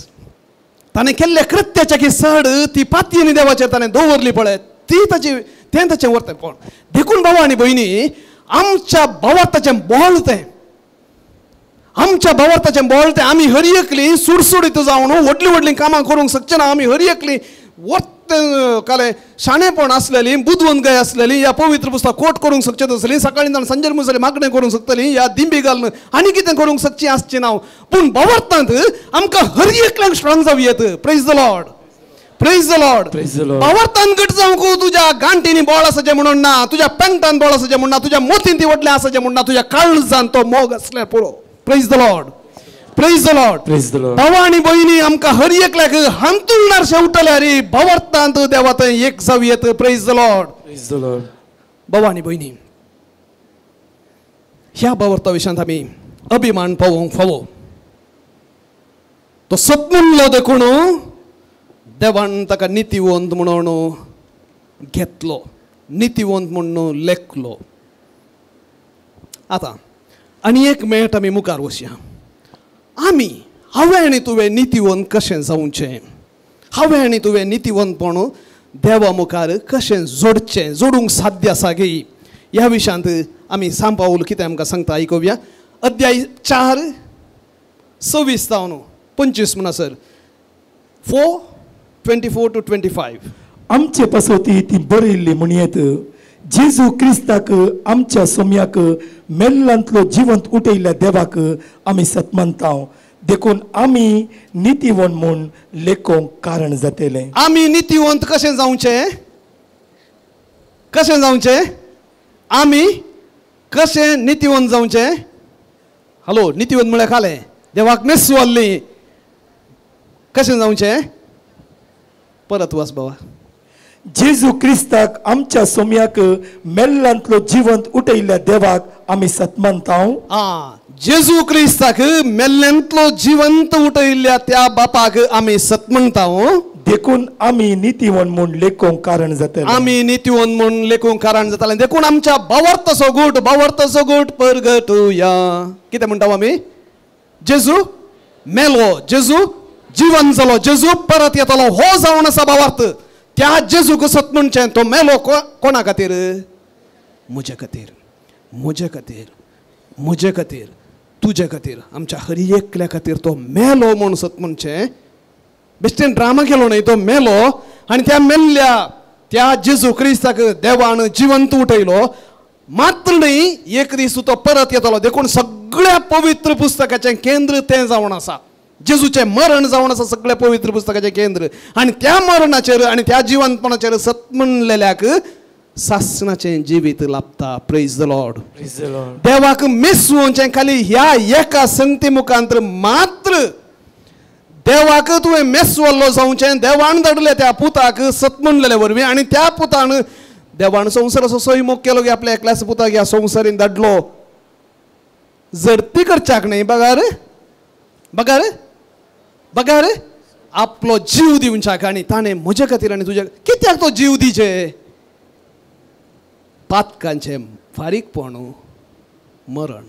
ताणें केल्ल्या कृत्याच्या की सड ती पातयेनी देवाचेर ताणें दवरली पळय, ती ताची तें ताचें वर्तपण. देखून भावा आनी भयणी, आमच्या भावार्थाचें बळ तें, आमच्या भावार्थाचें बळ तें. आमी हर एकली सुडसुडीत जावन व्हडलीं व्हडलीं कामां करूंक शकचे ना, आमी हर एकली कितलें कालें शाणेपण आसलेली, बुदवंतकाय आसलेली, ह्या पवित्र पुस्तक कोट करूंक शकचें आसली, सकाळीं जावन सांजेर मुसली मागणें करूंक शकतली, ह्या दिंबी घालून आनी कितें करूंक शकची आसची ना. पूण भावार्थांत आमकां हर एकल्यांक स्ट्रॉंग जावं येत. Praise the Lord, praise the Lord. भावार्थान घट जावंक तुज्या गांठींनी बोळ आसाचें म्हणून ना, तुज्या पेंटान बोळ आसाचें म्हणून ना, तुज्या मोतीन ती व्हडलें आसाचें म्हणून ना, तुज्या काळजान तो मोग आसल्यार पुरो. Praise the Lord, praise the Lord. भावा आनी भयणी, आमकां हर एकल्याक हांतुळणार शेवटल्यार भावार्थांत देवा थंय एक जावं येत. Praise the Lord. भावा आनी भयणी, ह्या भावार्था विशयांत आमी अभिमान पावोवंक फावो. तो सत म्हणलो देखून देवान ताका नितीवंत म्हणून घेतलो, नितीवंत म्हणून लेखलो. आतां आनी एक मेट आमी मुखार वचया. आमी हांवें आनी तुवें नितीवंत कशें जावचें, हांवें आनी तुवें नितीवंतपण देवा मुखार कशें जोडचें, जोडूंक साध्य आसा गी, ह्या विशयांत आमी सांग पावल कितें आमकां सांगता आयकुया. अध्याय 4 26 जावन 25 म्हणसर 4:24 to 25. आमचे पासत ती बरयल्ली म्हणयेत, जेजू क्रिस्ताक आमच्या सोम्याक मेल्लांतलो जिवंत उठयल्ल्या देवाक आमी सत मानता, देखून आमी नितीवंत म्हूण लेखोंक कारण जातलें. आमी नितीवंत कशें जावचें, कशें जावचें, आमी कशें नितीवंत जावचें? हॅलो, नितीवंत म्हळ्यार खालें देवाक मेसवाल्ली कशें जावचें? परत वाच बाबा. जेजू क्रिस्ताक आमच्या सोम्याक मेल्लांतलो जिवंत उठयल्ल्या देवाक आमी सत मानता. जेजू क्रिस्ताक मेल्ल्यांतलो जिवंत उठयल्ल्या त्या बापाक आमी सत म्हणटा, देखून आमी नितीवंत म्हूण लेखोंक कारण जातलें. आमी नितीवंत म्हूण लेखोंक कारण जातलें. देखून आमच्या भावार्थाचो गूट, भावार्थाचो गूट परगटुया. कितें म्हणटा आमी? जेजू मेलो, जेजू जिवंत जालो, जेजू परत येतलो, हो जावन आसा भावार्थ. त्या जेजूक सत म्हणचें तो मेलो कोणा खातीर? म्हजे खातीर, म्हजे खातीर, म्हजे खातीर, तुजे खातीर, आमच्या हर एकल्या खातीर तो मेलो म्हूण सत म्हणचें. बेश्टेन ड्रामा केलो न्हय, तो मेलो आनी त्या मेल्ल्या त्या जेजू क्रिस्ताक देवान जिवंत उठयलो. मात्र न्हय, एक दीस तो परत येतलो. देखून सगळ्या पवित्र पुस्तकाचें केंद्र तें जावन आसा. जेजूचें मरण जावन आसा सगळ्या पवित्र पुस्तकाचें केंद्र. आनी त्या मरणाचेर आनी त्या जिवंतपणाचेर सत म्हणलेल्याक सासणाचें जिवीत लाभता. Praise the Lord. देवाक मेसवचें खाली ह्या एका संगती मुखांतर मात्र देवाक तुवें मेसवल्लो जावचें. देवान धाडले त्या पुताक सत म्हणलेले वरवीं, आनी त्या पुतान देवान संवसाराचो सोयमोग केलो की आपल्या एकल्याच पुताक ह्या संवसारीन धाडलो. जर ती करच्याक न्हय बगार बगार बगार आपलो जीव दिवच्याक, आनी ताणें म्हजे खातीर आनी तुज्या कित्याक तो जीव दिचे? पातकांचें फारीकपण मरण,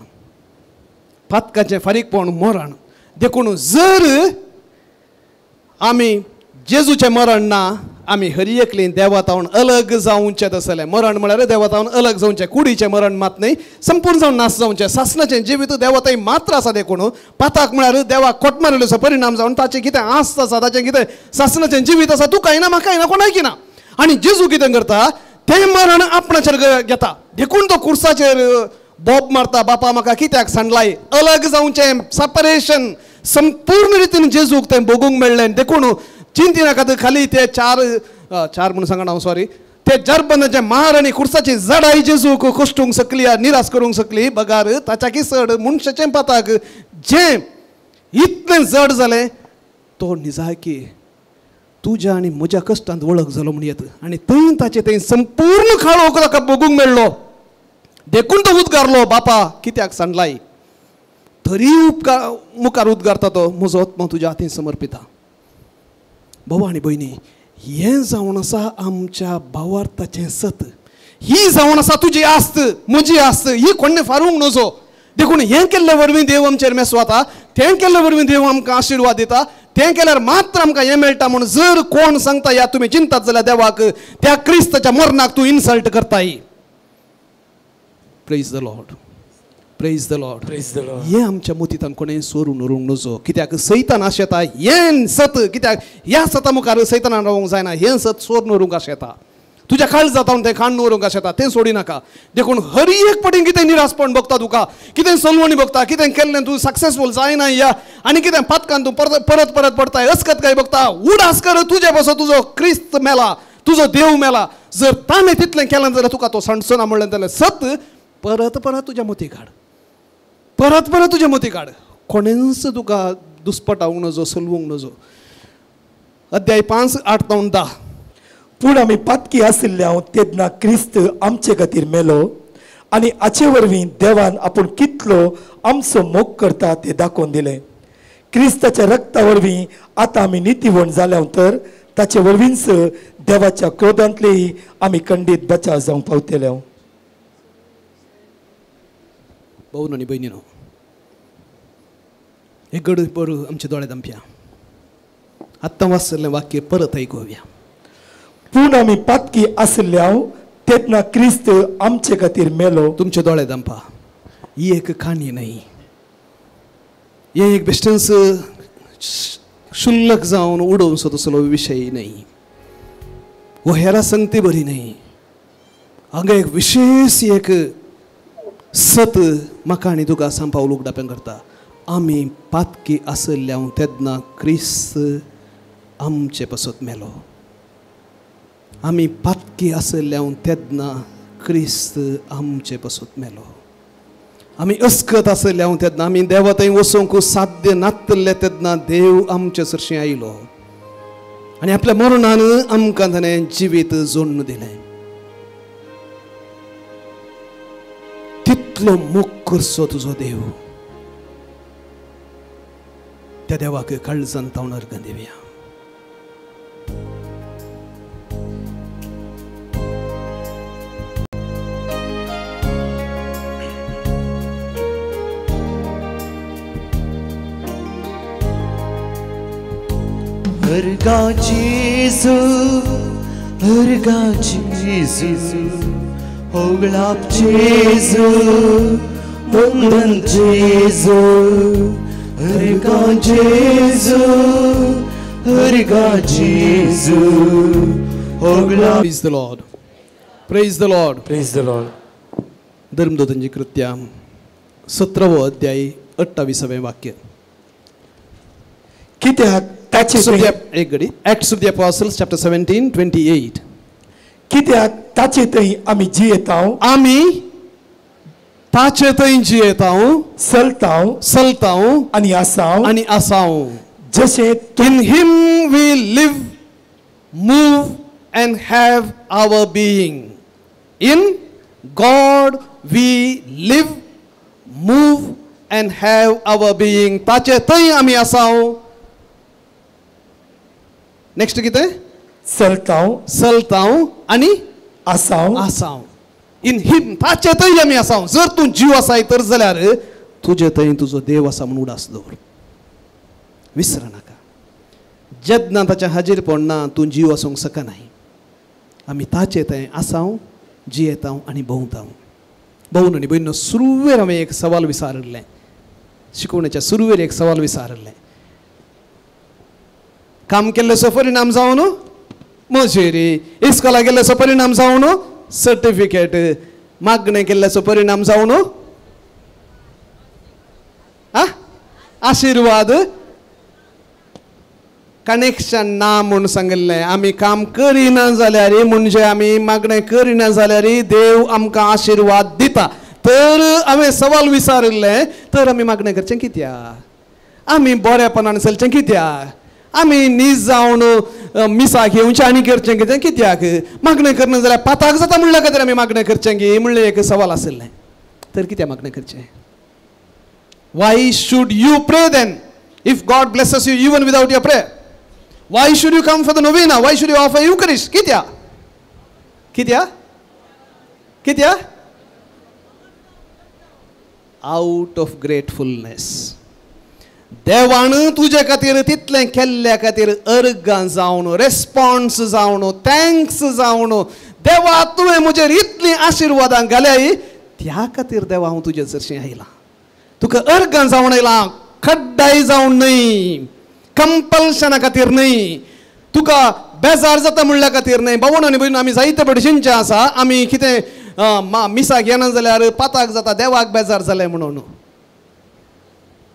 पातकांचें फारीकपण मरण. देखून जर आमी जेजूचें मरण ना, आमी हर एकली देवा तावन अलग जावचें तसलें. मरण म्हळ्यार देवा तावन अलग जावचें, कुडीचें मरण मात न्हय, संपूर्ण जावन नाश जावचें. सासणाचें जिवीत देवा थंय मात्र आसा. देखून पाताक म्हळ्यार देवाक खोट मारिल्लो परिणाम जावन ताचें कितें आस्त आसा, ताचें कितें सासणाचें जिवीत आसा, तुकाय ना, म्हाकाय ना, कोणाय ना. आनी जेजू कितें करता? तें मरण आपणाचेर घेता. देखून तो कुर्साचेर बोब मारता, बापा म्हाका कित्याक सांडलाय? अलग जावचें, सेपरेशन संपूर्ण रितीन जेजूक तें भोगूंक मेळ्ळें. देखून चिंती नाकात खाली ते चार चार म्हणून सांगना हांव, सॉरी, ते जर्बनाचे मार आनी कुर्साची जडाई जेजूक कश्टूंक शकली, निराश करूंक शकली. बगार ताच्याकी चड मनशाचें पाताक जें इतलें जड जालें, तो निजायकी तुज्या आनी म्हज्या कश्टांत वळख जालो म्हण येता. आनी थंय ताचें थंय संपूर्ण काळोख ताका भोगूंक मेळ्ळो. देखून तो उद्गारलो, बापा कित्याक सांडलाय? तरी उपकार मुखार उद्गारता तो, म्हजो आत्मा तुज्या हातीन समर्पिता. भाव आनी भयणी, हें जावन आसा आमच्या भावार्थाचें सत. ही जावन आसा तुजी आस्त, म्हजी आस्त, ही कोणें फारूंक नजो. देखून हें केल्ले वरवीं देव आमचेर मेसवाता, तें केल्ले वरवीं देव आमकां आशिर्वाद दिता, तें केल्यार मात्र आमकां हें मेळटा. म्हूण जर कोण सांगता या तुमी चिंतात जाल्यार देवाक, त्या क्रिस्ताच्या मरणाक तूं इन्सल्ट करताय. Praise the Lord. Praise the Lord. Praise the Lord. हें आमच्या मोतीतान कोणें सोरून उरूंक नजो. कित्याक सैतान आशेता हें सत, कित्याक ह्या सता मुखार सैतानान रावंक जायना. हें सत सोरून उरूंक आशेता, तुज्या काळ जाता तें खाण उरूंक आशेता, तें सोडी नाका. देखून हर एक पटीन कितें निरासपण बघता तुका, कितें सलवणी बघता, कितें केल्लें तूं सक्सेसफूल जायना या आनी कितें पातकान तूं परत परत परत पडताय, अस्कत काय बघता. उडास कर तुजे बसो तुजो क्रिस्त मेला, तुजो देव मेला. जर ताणें तितलें केलें जाल्यार तुका तो सांडचो ना म्हणलें जाल्यार सत परत परत तुज्या मोती काड, परत परत तुज्या मोती काड. कोणेंच तुका दुस्पटावंक नजो, सलवूंक नजो. अध्याय 5, 8 ते 10. पूण आमी पातकी आशिल्ल्या तेन्ना क्रिस्त आमचे खातीर मेलो आनी हाचे वरवीं देवान आपूण कितलो आमचो मोग करता तें दाखोवन दिलें. क्रिस्ताच्या रक्ता वरवीं आतां आमी नितीवण जाल्या तर ताचे वरवींच देवाच्या क्रोधांतलेय आमी खंडीत बचाव जावंक पावतले. भाऊ आनी भयणीनो, एक गड बरो आमचे दोळे दामप्या. आत्तां वाचलें वाक्य परत आयकुया. पूण आमी पातकी आशिल्ल्या तेन्ना क्रिस्त आमचे खातीर मेलो. तुमचे दोळे दामपा. ही एक काणी न्हय, हे एक बेश्टेंच क्षुल्लक जावन उडोवचो तसलो विशय न्हय, वो हेरा संगती बरी न्हय. हांगा एक विशेष एक सत म्हाका आनी तुका सांग पावल उगडापें करता. आमी पातकी आशिल्ल्या तेन्ना क्रिस्त आमचे पसत मेलो. आमी पातकी आशिल्ल्या तेन्ना क्रिस्त आमचे पसत मेलो. आमी अस्कत आशिल्ल्या तेन्ना, आमी देवा थंय वचूंक साध्य नातल्ले तेन्ना देव आमचे सरशीं आयलो आनी आपल्या मरणान आमकां ताणें जिवीत जोडून दिलें. तितलो मोग करचो तुजो देव, त्या देवाक काळजान तावन अर्गां दिवया. हरगा जेजू, हरगा जेजू, होगळाप जेजू, वंदन जेजू. हरगा जेजू, हरगा जेजू, होगळाप. Praise the Lord. Praise the Lord. Praise the Lord. धर्मदूतांची कृत्या 17वो अध्याय 28वें वाक्य. कित्याक एक घडी. Acts of the Apostles chapter 17, 28. कित्याक ताचे थंय आमी जियेतांव, आमी ताचे थंय जियेतांव, चलतांव, चलतांव आनी आसांव, आनी आसांव. जशें In him we live, move and have our being. In God we live, move and have our being. ताचे थंय आमी आसांव. नेक्स्ट कितें? चलतांव, चलतांव आनी आसांव, आसांव. इन हिम, ताचे थंय आमी आसांव. जर तूं जीव आसाय तर जाल्यार तुजे थंय तुजो देव आसा म्हूण उडास दवर, विसर नाका. जेन्ना ताचें हाजीरपण ना तूं जीव आसूंक शकनाय. आमी ताचे थंय आसांव, जियेतांव आनी भोंवतांव. भोवन आनी भयणीनो, सुरवेर हांवें एक सवाल विचारिल्लें, शिकोवणेच्या सुरवेर एक सवाल विचारिल्लें. काम केल्ल्याचो परिणाम जावन मजुरी, इस्कोला गेल्ल्याचो परिणाम जावन सर्टिफिकेट, मागणें केल्ल्याचो परिणाम जावन आशिर्वाद, कनेक्शन ना म्हूण सांगिल्लें. आमी काम करिना जाल्यार, म्हणजे आमी मागणें करिना जाल्यार देव आमकां आशिर्वाद दिता. तर हांवें सवाल विचारिल्लें, तर आमी मागणें करचें कित्याक? आमी बरेपणान चलचें कित्याक? आमी नीज जावन मिसाक येवचें आनी करचें कितें कित्याक? मागणें करना जाल्यार पाताक जाता म्हणल्या खातीर आमी मागणें करचें की म्हणलें एक सवाल आशिल्लें. तर कित्याक मागणें करचें? Why should you pray then if God blesses you even without your prayer? Why should you come for the novena? Why should you offer Eucharist? कित्याक? कित्याक? कित्याक? Out of gratefulness. देवान तुजे खातीर तितलें केल्ल्या खातीर अर्गां जावन, रेस्पॉन्स जावन, thanks जावन, देवा तुवें म्हजेर इतलीं आशिर्वादां घाल्याय, त्या खातीर देवा हांव तुजे सरशीं आयलां, तुका अर्गां जावन आयलां, खड्डाय जावन न्हय, कंपल्शना खातीर न्हय, तुका बेजार जाता म्हणल्या खातीर न्हय. बावण आनी भयण आमी जायते भशेनचे आसा, आमी कितें मिसाक येना जाल्यार पाताक जाता, देवाक बेजार जालें म्हणून.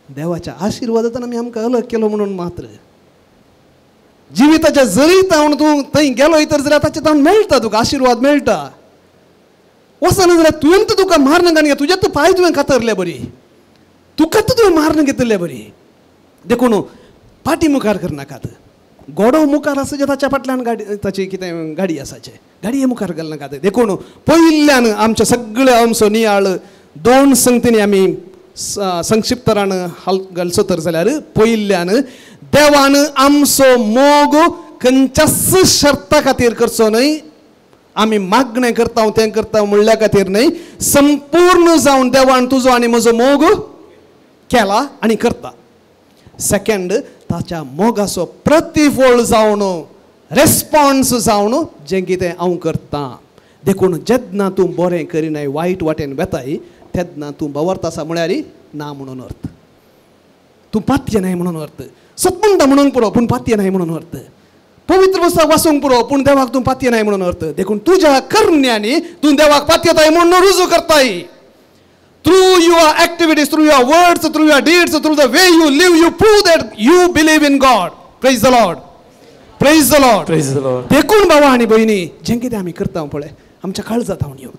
देवाच्या आशिर्वादान आमी आमकां अलग केलो म्हणून मात्र जिविताच्या जरी तावन तूं थंय गेलो तर जाल्यार ताचे तावन मेळटा तुका आशिर्वाद मेळटा. वचना जाल्यार तुवें तर तुका मारून घालून तुज्या तर पांय तुवें कातरले बरी, तुका तर तुवें मारून घेतले बरी. देखून पाटी मुखार करनाकात, गोडो मुखार आसा ताच्या फाटल्यान गाडी ताची कितें गाडी आसाचे गाडये मुखार घालनाकात. देखून पयल्यान आमच्या सगळे आमचो नियाळ दोन संगतींनी आमी संक्षिप्तरान हाल घालचो तर जाल्यार पयल्यान देवान आमचो मोग खंयच्याच शर्ता खातीर करचो न्हय, आमी मागणें करता तें करता म्हणल्या खातीर न्हय, संपूर्ण जावन देवान तुजो आनी म्हजो मोग केला आनी करता. सेकंड, ताच्या मोगाचो प्रतिफळ जावन रेस्पॉन्स जावन जें कितें हांव करतां. देखून जेन्ना तूं बरें करिनाय वायट वाटेन वेताय तेन्ना तूं बवर्त आसा म्हळ्यार ना म्हणून अर्थ, तूं पातये नाय म्हणून अर्थ, सतमंता म्हणूंक पुरो पूण पातये नाय म्हणून अर्थ, पवित्र पुस्तक वाचूंक पुरो पूण देवाक तूं पातये नाय म्हणून अर्थ. देखून तुज्या करण्यांनी तूं देवाक पातयेताय म्हणून रुजू करताय. Through your activities, through your words, through your deeds, through the way you live, you prove that you believe in God. Praise the Lord. Praise the Lord. Praise the Lord. देखून बाबा आनी भयणी जें कितें आमी करता पळय आमच्या काळजांत हांव येवन,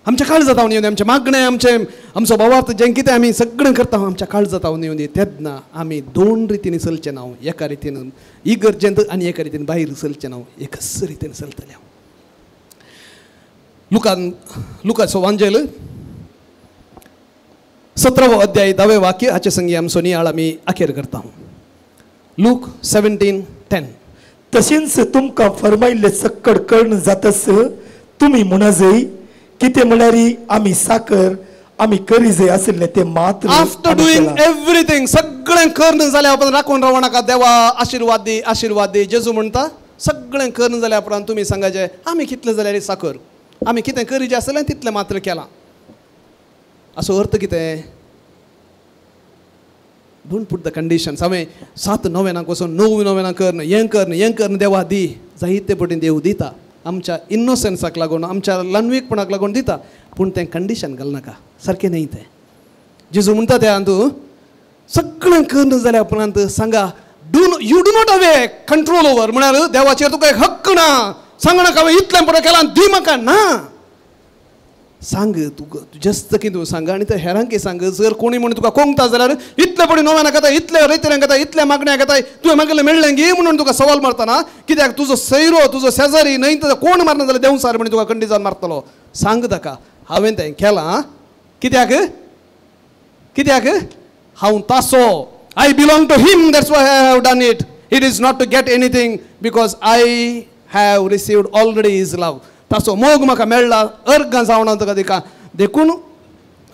आमच्या काळजांत हांव येवन आमचें मागणें आमचें आमचो भावार्थ जें कितें आमी सगळें करता आमच्या काळजांत हांव येवन तेन्ना आमी दोन रितीन चलचें ना, एका रितीन इगर्जेंत आनी एका रितीन भायर चलचें ना, एकच रितीन चलतलें हांव. लुकान लुकाचो वांजेल 17वो अध्याय 10वें वाक्य हाचे संगी आमचो नियाळ आमी अखेर करता. लूक 17:10. तशेंच तुमकां फरमायल्ले सक्कड कर्ण जातस तुमी म्हणा जाय कितें म्हळ्यार आमी साकर आमी करी जाय आशिल्लें तें मात्र. आफ्टर डुईंग एवरीथींग सगळें कर्ण जाल्या उपरांत राखून रावो नाका देवा आशिर्वाद दी आशिर्वाद दी. जेजू म्हणटा सगळें कर्ण जाल्या उपरांत तुमी सांगाचें आमी कितलें जाल्यार साकर आमी कितें करी जें आसलें तितलें मात्र केलां. असो अर्थ कितें? Don't put the conditions. हांवें 7 नोवेनाक वचून 9 नोवेनां कर्ण हें कर्ण हें कर्ण देवा दी, जायते पटीन देव दिता आमच्या इनोसन्साक लागून आमच्या ल्हानवीकपणाक लागून दिता, पूण तें कंडिशन घालनाका, सारकें न्हय तें. जेजू म्हणटा त्या अंतू सगळें कर्ण जाल्या उपरांत सांगा do you do not have a control over, म्हळ्यार देवाचेर तुका एक हक्क ना, सांग नाका हांवें इतलें बरें केलां दी म्हाका ना. सांग तुका जस्त की तूं सांग आनी ते हेरांकी सांग. जर कोणी म्हणून तुका कोंगता जाल्यार इतले पडी नोवेनां घेता इतले रयतऱ्यांक घेता इतल्या मागण्या घेताय तुवें मागलें मेळ्ळें गी म्हणून तुका सवाल मारतना कित्याक तुजो सैरो तुजो शेजारी न्हय तर कोण मारना जाल्यार देंवचार म्हणून तुका कंडिजान मारतलो. सांग ताका हांवें तें केलां कित्याक कित्याक हांव तासो, I belong to him, that's why I have done it. It is not to get anything because I have received already his love. ताचो मोग म्हाका मेळ्ळा अर्गां जावना तुका दिका. देखून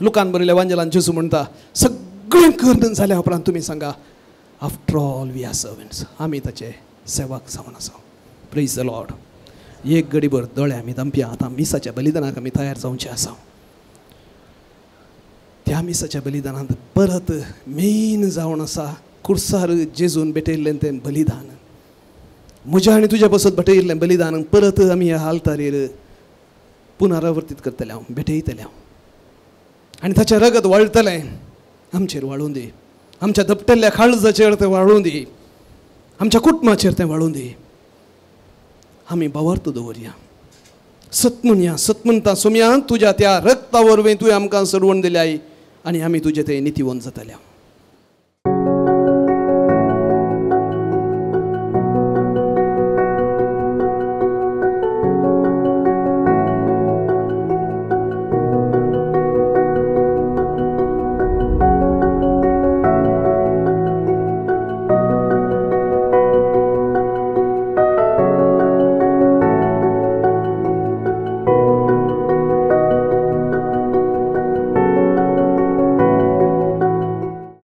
लुकान बरयल्या वांजेलान जेजू म्हणटा सगळें कर्ण जाल्या उपरांत तुमी सांगा after all we are servants, आमी ताचे सेवक जावन आसा. Praise the Lord. एक गडीभर दोळे आमी दमप्या आतां मिसाच्या बलिदानाक आमी तयार जावचे आसा. त्या मिसाच्या बलिदानांत परत मेन जावन आसा कुर्सार जेजून भेटयल्लें तें बलिदान, म्हज्या आनी तुज्या पासत भेटयल्लें बलिदान परत आमी ह्या आल्तारीर पुनरावर्तीत करतले हांव, भेटयतले हांव आनी ताचें रगत वाळटलें आमचेर वाळूं दी, आमच्या धपटल्ल्या काळजाचेर तें वाळूं दी, आमच्या कुटुंबाचेर तें वाळूं दी. आमी भावार्थ दवरया, सत म्हणया, सत म्हणटा सोमया तुज्या त्या रगता वरवीं तुवें आमकां सोडवण दिल्याय आनी आमी तुजे ते नितीवंत जातले.